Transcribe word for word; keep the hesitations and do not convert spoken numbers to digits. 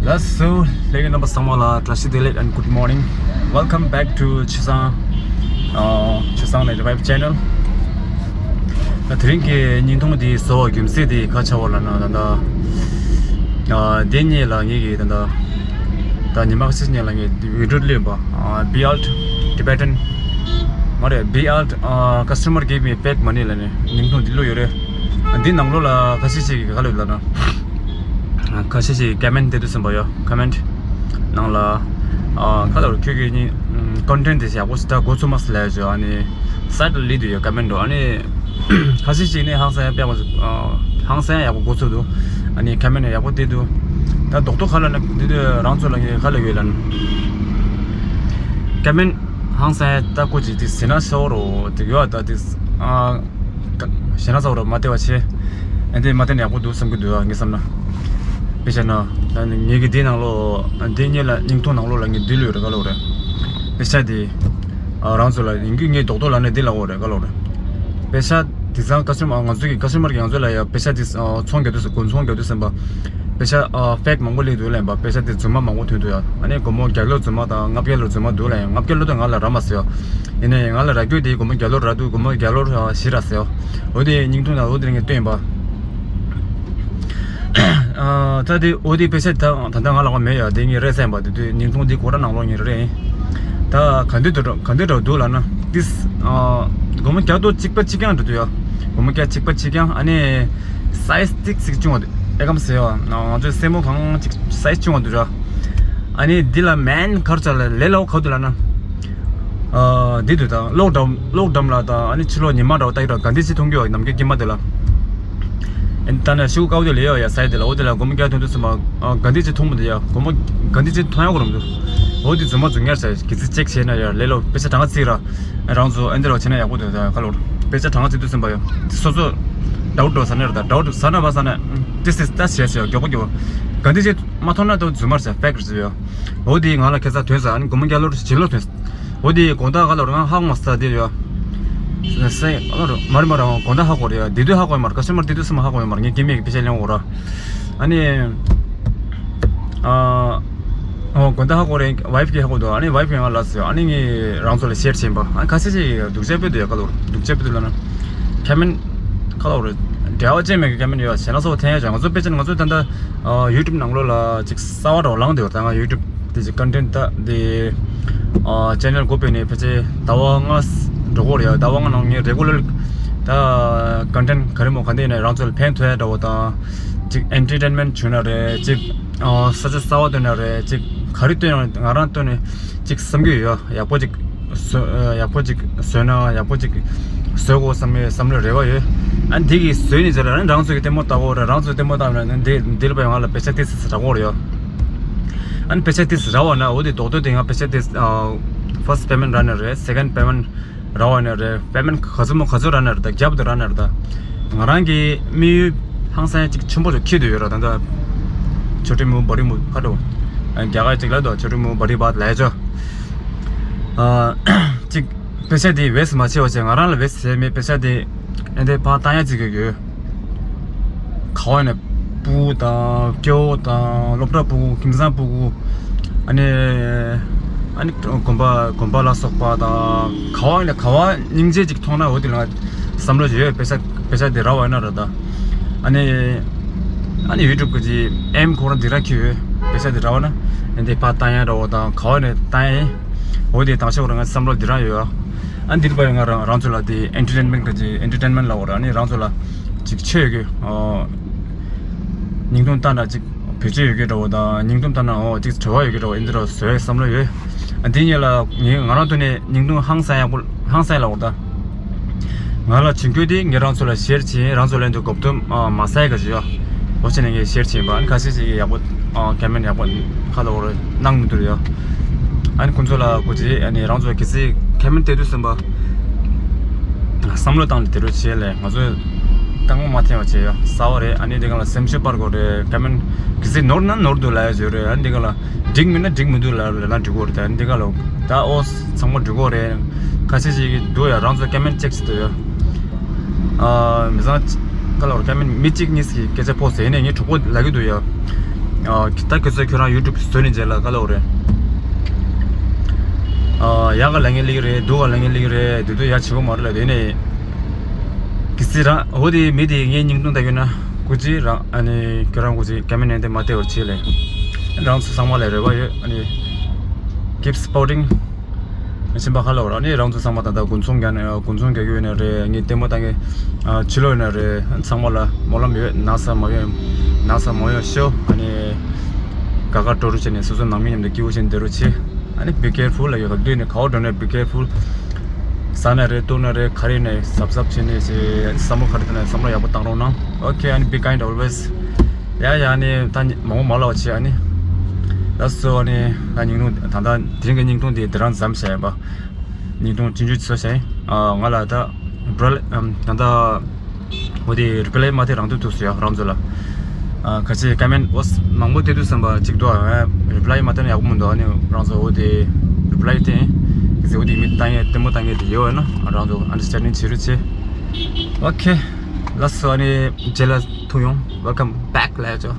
That's so, ladies and gentlemen, ཚང་མ་ལ་བཀྲ་ཤིས་བདེ་ལེགས and good morning. Welcome back to Chisang, uh, Chisang Revive channel. ད་དེ་རིང་གི་བརྙན་ཐུང་འདི་བཟོ་བའི་རྒྱུ་མཚན་དེ་ག་རེ་བྱས་པ་ལབ་ན། ད་ལྟ་ཨ་དེ་སྔོན་ལ་ངེད་ཀྱིས་ད་ལྟ་ད་ཉི་མ་ཁ་ཤས་སྔོན་ལ་ངས་བི་ཌི་ཡོ་བླུགས་པ། ཨ་Be Alt Tibetan མ་རེད། Be Alt, uh, customer gave me fake money ལབ་ནས་བརྙན་ཐུང་འདི་བླུགས་ཡོད་རེད། འདི་ནང་ལོགས་ལ་ཁ་ཤས་ཤིག་གིས་ག་རེ་ལབ་ན། ཁ་ཤས་ཤིག་ཀོ་མེན་དེ་དུས་ཙམ་པ་ཡོད། ཀོ་མེན་ནང་ལ་ཨ་ག་རེ་ལབ་རེད། ཁྱོད་ཀྱི་ནི་ཀོན་ཊེན་དེ་ཡག་པོ་ཞེ་དྲག་འགོ་ཚུགས་མ་སོང་ལབ་ཡོད། ཨ་ནི་སའིཊ་ལ་སླེབས་དུས་ཡོད། ཀོ་མེན་འགྲོ། ཨ་ནི་ཁ་ཤས་ཤིག་ནི་ཧང་སང་ཡང་དཔེ་མ་སྲིད། ཨ་ཧང་སང་ཡང་ཡག་པོ་འགོ་ཚུགས་འདུག་ཨ་ནི་ཀོ་མེན་ཡང་ཡག་པོ་བལྟས་འདུག་ད་རྡོག་རྡོག་ག་ལབ་ན་འདི་དུས་རང་ཚོ་ལ་ངས་ག་ལབ་ཡོད་ལབ་ན། ཀོ་མེན་ཧང་སང་ཡང་ལྟ་སྐོར་ཅིག་དེ་ཟིན་ན་ཤོར་རོ་དེ་ཡོད། ད་དེ་ཨ་ཞེ་ན་ཚ་བོ་ར་མ་བལྟས་པ་བྱས། ཨ་འདི་མ་བལྟས་ན་ཡག་པོ་འདུག་བསམ་གྱི་འདུག་ཨ་ངས་བསམ་ན། དཔེ་བྱས་ན་ད་ནི་ངེད་ཀྱི་འདི་ནང་ལོགས་འདི་སྔོན་ལ་བརྙན་ཐུང་ནང་ལོགས་ལ་ངས་འདི་ལོས་རེད་ག་ལབ་རེད། དཔེ་ཆ་འདི་ཨ་རང་ཚོ་ལ་ཡིན་གྱི་ངས་རྡོག་རྡོག་ལབ་ནས་འདི་ལབ་འོ་རེད་ག་ལབ་རེད། དཔེ་ཆ་དེང་སང་ཀ་སི་ཊ་མར་ང་ཚོ་གི་ཀ་སི་ཊ་མར་གྱིས་ང་ཚོ་ལ་ཡ་དཔེ་ཆ་དེ་ཚོང་རྒྱག་དུས་སུ་དགོན་ཚོང་རྒྱག་དུས་ཙམ་པ་དཔེ་ཆ་ཨ་ཕེག་མང་པོ་སླེབས་འདུག་ལབ་པ། དཔེ་ཆ་དེ་རྫུན་མ་མང་པོ་ཐོན་འདུག་ཡ། ཨ་ནི་སྒོར་མོ་བརྒྱ་ལོར་རྫུན་མ་དང་ལྔ་བརྒྱ་ལོར་རྫུན་མ་འདུག་ལབ་ཡ། ལྔ་བརྒྱ་ལོར་དེ་ང་ལ་རག་མ་སོང་ཡ། ཡིན་ནའི་ང་ལ་རག་རྒྱུ་དེ་སྒོར་མོ་བརྒྱ་ལོར་རག་འདུག་སྒོར་མོ་བརྒྱ་ལོར་བཞི་རག་སོང་ཡ། འོ་དེ་བརྙན་ཐུང་ནང་འོ་དེ་ངས་བཏོན་ཡིན་པ། ཨ་ད་དེ་འོ་དེ་དཔེ་ཆ་ད་ད་ལྟ་ང་ལ་ལག་པ་མེད་ཡ། དེ་ངས་རེད་བསམ་པ། དེ་དུས་བརྙན་ཐུང་དེ་སྐོར་ར་ནང་ལོགས་ངས་རེད་ཡིན། ད་ག་འདྲ་འདྲ་ག་འདྲ་འདྲ་འདུག་ལབ་ན། ཏིས་ཨ་སྒོར་མོ་བརྒྱ་སྟོང་གཅིག་པ་གཅིག་རྐྱང་འགྲོ་འདུག་ཡ། སྒོར་མོ་བརྒྱ་གཅིག་པ་གཅིག་རྐྱང་། ཨ་ནི་སའི་ཛི་ཏིག་ཙིག་ཆུང་བ་འདུག་ཨེ་ཀམ་ཟེར་ཡ། ང་ཚོའི་སེན་མོ་གང་ཅིག་སའི་ཛི་ཆུང་བ་འདུག་ར། ཨ་ནི་འདི་ལ་མེན་ག་རེ་ལབ་ལས་སླ་པོ་ག་འདུག་ལབ་ན། ཨ་འདི་འདུག་ད་གློག་འགྲམ་གློག་འགྲམ་ལ་ད་ཨ་ནི་ཕྱི་ལོགས་ཉི་མ་འདྲ་བོ་ལྟ་གི་འདུག་ག་འདི་ཅིག་མཐོང་གི་ཡོད། ནམ་མཁའི་དཀྱིལ་མ་དེ་ལ། ཨ་ནི་ད་ནི་ཤུགས་དཀར་པོ་དེ་ལ་ཡོད་ཡ། སའི་ཛི་དེ་ལ། འོ་དེ་ལ་སྒོར་མོ་བརྒྱ་ཐོན་དུས་ཙམ་པ་ཨ་ག་འདི་ཅིག་མཐོང་མི་འདུག་ཡ། སྒོར་མོ་ག་འདི་ཅིག་མཐོང་ཡག་གོ་རམ་འདུག་འོ་དེ་རྫུན་མ་རྫུན་ངར་ཟེར་གི་ཚིག་ཅེག་བྱས་ན་ཡ་ལས་སླ་པོ། དཔེ་ཆ་གྲངས་ཀ་བརྩིས་ར། རང་ཚོ་ཨ་འདི་ར་བྱས་ན་ཡག་པོ་འདུག་ད་ག་ལོར་དཔེ་ཆ་གྲངས་ཀ་བརྩི་དུས་ཙམ་པ་ཡ་སོ་སོ་ཌའུ་ཊི་འགྲོ་ཟ་ན་ར། ད་ཌའུ་ཊི་ཟ་ན་བ་ཟ་ན་ཏིས་ཏིས་ཏ་བྱས་ཟེར་མགྱོགས་པོ་མགྱོགས་པོ། ག་འདི་ཅིག་མ་མཐོང་ན་ད་རྫུན་མ་རེད་ཟེར། ཕེག་རེད་ཟེར་ཡ། འོ་དེ་ང་ལ་ཁ་སང་ཐོན་ཟེར། ཨ་ནི་སྒོར་མོ་བརྒྱ་ལོར་བཞི་ལོར་ཐོན། འོ་དེ་དགོང་དག་ག་ལོར་ང་ཧ་གོ་མ་སོང་། དེ་ཡ་སེ་ཨ་ལོར་མ་རེད་མ་རེད། དགོང་དག་ཧ་གོ་རེད་ཡ། དེ་དུས་ཧ་གོ་ཡོད་མ་རེད། ཀ་སི་ཊ་མར་དེ་དུས་སུ་མ་ཧ་གོ་ཡོད་མ་རེད། ངས་སྐྱེ་དམན་གྱི་དཔེ་ཆ་ལེན་འོ་ར། ཨ་ནི་ཨ་ཨོ་དགོང་དག་ཧ་གོ་རེད། ཝའི་ཕི་གིས་ཧ་གོ་འདུག་ཨ་ནི་ཝའི་ཕི་གིས་ང་ལ་ཟེར། ཨ་ནི་ངས་རང་ཚོ་ལ་ཤེར་བྱས་པ། ཨ་ཁ་ཤས་ཤིག་སྡུག་ཅག་དཔེ་འདུག་ཡ། ག་ལོར་སྡུག་ཅག་དཔེ་འདུག་ལབ་ན། ཁ་མེན་ག་ལོར་འབྲེལ་བ་ཅན་མེད་ཀི་ཁ་མེན་ཡོད། ཞེ་ན་སོ་ཐན་ཡ་ཅང་། ང་ཚོ་དཔེ་ཆ་ང་ཚོ་ད་ལྟ་ཨ་ཡུ་ཊུབ་ནང་ལོགས་ལ་ཅིག་གསར་པ་འདྲ་བོ་ལངས་འདུག་ད་ང་ཡུ་ཊུབ་དེ་ཅིག་ཀོན་ཊེན་ད་དེ་ཨ་ཆེ་ནལ་འགོ་སྤོས་ནས་ཕལ་ཆེར་ཟླ་བ་ལྔ་འགྲོ་གི་རེད་ཡ། ཟླ་བ་ལྔ་ནང་ངས་རེ་གུ་ལར་ད་ཀོན་ཊེན་ག་རེ་མོ་ག་འདི་ནས་རང་ཚོ་ལ་ཕན་ཐོགས་ཡ་འདྲ་བོ་དང་། ཅིག་ཨེན་ཊར་ཊེན་མེན་ཊི་བྱུང་ན་རེད། ཅིག་ཨ་ས་ཆ་གསར་པ་སྟོན་ན་རེད། ཅིག་ག་རེ་སྟོན་ཡང་ང་རང་སྟོན་ནས་ཅིག་བསམ་གྱི་ཡོད་ཡ། ཡག་པོ་ཅིག་བཟོ་ཡག་པོ་ཅིག་བཟོས་ན་ཡག་པོ་ཅིག་བཟོ་དགོས་བསམ་པའི་བསམ་བློ་རེ་བ་ཡོད། ཨ་འདི་གི་བཟོས་ནས་ཟེར་ན་རང་ཚོ་གི་ལྟད་མོ་ལྟ་དགོས་རེད། རང་ཚོ་ལྟད་མོ་ལྟ་ན་འདི་འདི་ལ་བས་ང་ལ་པེ་ཤ་ཏིས་ཏིས་རག་གི་རེད་ཡ། ཨ་ནི་པེ་ཤ་ཏིས་རག་པ་ན་འོ་དེ་རྡོག་རྡོག་དེ་ང་པེ་ཤ་ཏིས་ཨ་ཕར་སི་ཊི་པེ་མེན་ཊི་རག་ན་རེད། སེ་ཀེན་ཌི་པེ་མེན་ཊི་རག་པ་ན་རེད། པེ་མེན་ཊི་ག་ཚོད་མོ་ག་ཚོད་རག་ན་རེད། ད་རྒྱབ་ཏུ་རག་ན་རེད། ད་ང་རང་གི་དམིགས་ཡུལ་ཧང་སང་ཅིག་ཆེན་པོ་ཅིག་འཁྱེར་བསྡད་ཡོད་ར། ད་ད་ཆོ་ཊི་མུ་བ་ཌི་མུ་ཧ་འགྲོ། རྒྱ་གར་ཅིག་ལ་ད་ཆོ་ཊི་མུ་བ་ཌི་བཱད་ལབ་ཡ་ཅོ། ཨ་ཅིག་པེ་ཤ་དེ་ཝེ་སི་མ་བྱེད་པ་བྱས། ང་རང་ལ་ཝེ་སི་བྱས་མེད། པེ་ཤ་དེ་ཨེ་འདྲ་ཕར་བཏང་ཡ་ཅིག་ཡོད། ག་བ་ནས་སྤུ་གུ་དང་སྐྱ་བོ་དང་སློབ་གྲྭ་སྤུ་གུ་ཁྱིམ་ཚང་སྤུ་གུ། ཨ་ནི་ཨ་ནི་དགོན་པ་དགོན་པ་ལ་སོགས་པ་དང་། ག་བ་ནས་ག་བ་སྙིང་རྗེ་ཅིག་མཐོང་ན་འོ་དེ་ལ་བསམ་བློ་ཅིག་ཡོད། པེ་ཤ་པེ་ཤ་དེ་རག་པ་ན་ར། ད་ཨ་ནི་ཨ་ནི་ཡུ་ཊུབ་གི་ཅིག་ཨེམ་ཁོ་རང་དེ་ར་འཁྱེར་ཡོད། པེ་ཤ་དེ་རག་པ་ན་ཨ་ནི་ཕར་བཏང་ཡ་འདྲ་བོ་དང་ག་བ་ནས་བཏང་ཡ་ཡིན། འོ་དེ་བཏང་ཤོག་ར། ང་བསམ་བློ་དེ་རང་ཡོད། ཨ་འདིར་པ་ཡང་ང་རང་རང་ཚོ་ལ་དེ་ཨེན་ཊར་ཊེན་མེན་ཊི་གི་ཅིག་ཨེན་ཊར་ཊེན་མེན་ཊི་ལབ་དགོས་ར། ཨ་ནི་རང་ཚོ་ལ་ཅིག་ཆོས་ཡོད་གི་ཨོ་བརྙན་ཐུང་ལྟ་ན་ཅིག་བེད་སྤྱོད་ཡོད་གི་འདྲ་བོ་དང་། བརྙན་ཐུང་ལྟ་ན་ཨོ་ཅིག་བྲེལ་བ་ཡོད་གི་འདྲ་བོ། ཨེ་འདི་འདྲ་བོ་བཟོ་ཡའི་བསམ་བློ་ཡོད། ཨ་འདི་གཉིས་ལ་ངས་ང་རང་ཐོག་ནས་བརྙན་ཐུང་ཧང་སང་ཡག་པོ་ཧང་སང་ལབ་དགོས་ར། ད་ང་ལ་བྱིན་རྒྱུ་དེ་ངས་རང་ཚོ་ལ་ཤེར་བྱེད། རང་ཚོ་ལ་འདི་གོ་བསྡུར་ཨ་མ་ཟ་ཡ་ག་ཅིག་ཡོད། འོ་བྱས་ནས་ངས་ཤེར་བྱེད་པ། ཨ་ནི་ཁ་ཤས་ཤིག་གིས་ཡག་པོ་ཨ་ཀོ་མེན་ཡག་པོ་ཁ་ལ་འོ་རེ་གནང་མི་འདུག་ཡ། ཨ་ནི་ཁོང་ཚོ་ལ་གོ་ཅི། ཨ་ནི་རང་ཚོ་གལ་སྲིད་ཀོ་མེན་བལྟས་དུས་ཙམ་པ་བསམ་བློ་བཏང་ནས་དེ་རུ་བྱེད་ལས། ང་ཚོས་སྟག་མོ་མ་འཐེན་པ་བྱེད་ཡ་གསར་པ་རེད། ཨ་ནི་འདི་ག་ལ་སེམས་ཤུགས་སྤར་དགོས་རེད། ཀོ་མེན་གལ་སྲིད་ནོར་ན་ནོར་འདུག་ལབ་ཡ་བྱོས་རེད། ཨ་ནི་འདི་ག་ལ་འགྲིག་མིན་ན་འགྲིག་མི་འདུག་ལབ་ལབ་ན་འགྲིག་གོ་རེད། ཨ་ནི་འདི་ག་ལ་ད་ཨོ་ཚང་མ་འགྲིག་གོ་རེད། ཁ་ཤས་ཤིག་གིས་འདུག་ཡ། རང་ཚོ་ཀོ་མེན་ཅེག་བྱེད་འདུག་ཡ། ཨ་མི་ཚང་ག་ལ་ཀོ་མེན་མི་གཅིག་གཉིས་ཀྱིས་སྐད་ཆ་ཕོག་ཟེར་ནས་ངས་གྲོགས་པོ་ལབ་ཀྱི་འདུག་ཡ། ཨ་ད་ཁྱོད་ཚོ་ཁྱོད་རང་ཡུ་ཊུབ་བཟོས་ནས་རྗེས་ལ་ག་ལབ་རེད། ཨ་ཡག་ག་ལབ་མཁན་ལིག་རེད། སྡུག་ག་ལབ་མཁན་ལིག་རེད། དེ་དུས་ཡག་བྱེད་དགོས་མ་རེད་ལ། དེ་ནས་གི་སི་རང་འོ་དེ་མི་དེ་ངའི་སྙིང་སྟོང་ལྟ་གྱུར་ན་ཀུ་ཅི་རང་ཨ་ནི་ཁྱོད་རང་ཀུ་ཅི་ཀ་མེན་ནན་ཏེ་མ་བལྟས་པར་བྱེད་ལེ། རང་ཚོ་ཚང་མ་ལ་རེ་བ་ཡོད། ཨ་ནི་keep supporting. ཕྱིན་པ་ཁ་ལོ་ར་ནི་རང་ཚོ་ཚང་མ་ད་ལྟ་དགུན་ཚོང་རྒྱག་ནས་དགུན་ཚོང་རྒྱག་གི་ཡོད་ན་རེད། ངས་ལྟད་མོ་ལྟ་མཁན་ཕྱི་ལོགས་ཡོད་ན་རེད། ཚང་མ་ལ་སྨོན་ལམ་ཡོད། ན་ཚ་མ་ཡོང་། ན་ཚ་མ་ཡོང་ཤོག་ཨ་ནི་དགའ་དགའ་སྤྲོ་སྤྲོ་བྱས་ནས་སོ་སོ་ནང་མི་མཉམ་དུ་སྐྱིད་པོ་བྱས་ནས་བསྡད་རོགས་བྱེད། ཨ་ནི་be careful ལ་ཡོད་ག་དུས་ནས་ག་བ་འགྲོ་ན་be careful. ཟ་ན་རེད། བཏུང་ན་རེད། ག་རེ་ནས་གཟབ་གཟབ་བྱས་ནས་བྱས། བསམ་བློ་ག་རེ་བཏང་ན་བསམ་བློ་ཡག་པོ་བཏང་རོགས་གནང་། Okay, and be kind always. ཡ་ཡ་ནི་ད་མང་པོ་མ་ལབ་བྱས། ཨ་ནི་ལགས་སོ། ཨ་ནི་ད་སྙིང་རླུང་ད་ལྟ་དེ་རིང་གི་སྙིང་རླུང་དེ་དེ་རང་མཚམས་བཞག་ཡིན་པ། སྙིང་རླུང་ཅི་འཇུ་ཚོ་བྱས། ཨ་ང་ལ་ད་བྲོ་ལ་ད་ལྟ་འོ་དེ་reply མ་ཐེབས་རང་དུས་ཐུག་སོང་ཡ། རང་ཚོ་ལ་ཨ་ག་ཅི་ཀ་མེན་འོ་མང་པོ་དེ་དུས་བསམ་པ་གཅིག་འདུག་ཨ་reply མ་ཐེབས་ན་ཡག་པོ་མི་འདུག་ཨ་ནི་རང་ཚོ་འོ་དེ་reply ཐེབས་གི་ཟེར། འོ་དེ་མི་ལྟ་མཁན་ལྟད་མོ་ལྟ་མཁན་དེ་ཡོད་ན་རང་ཚོ་understanding བྱེད་རོགས་བྱེད། Okay, ལགས་སོ། ཨ་ནི་རྗེས་ལ་ཐུག་ཡོང་། Welcome back ལབ་ཡ་ཆོག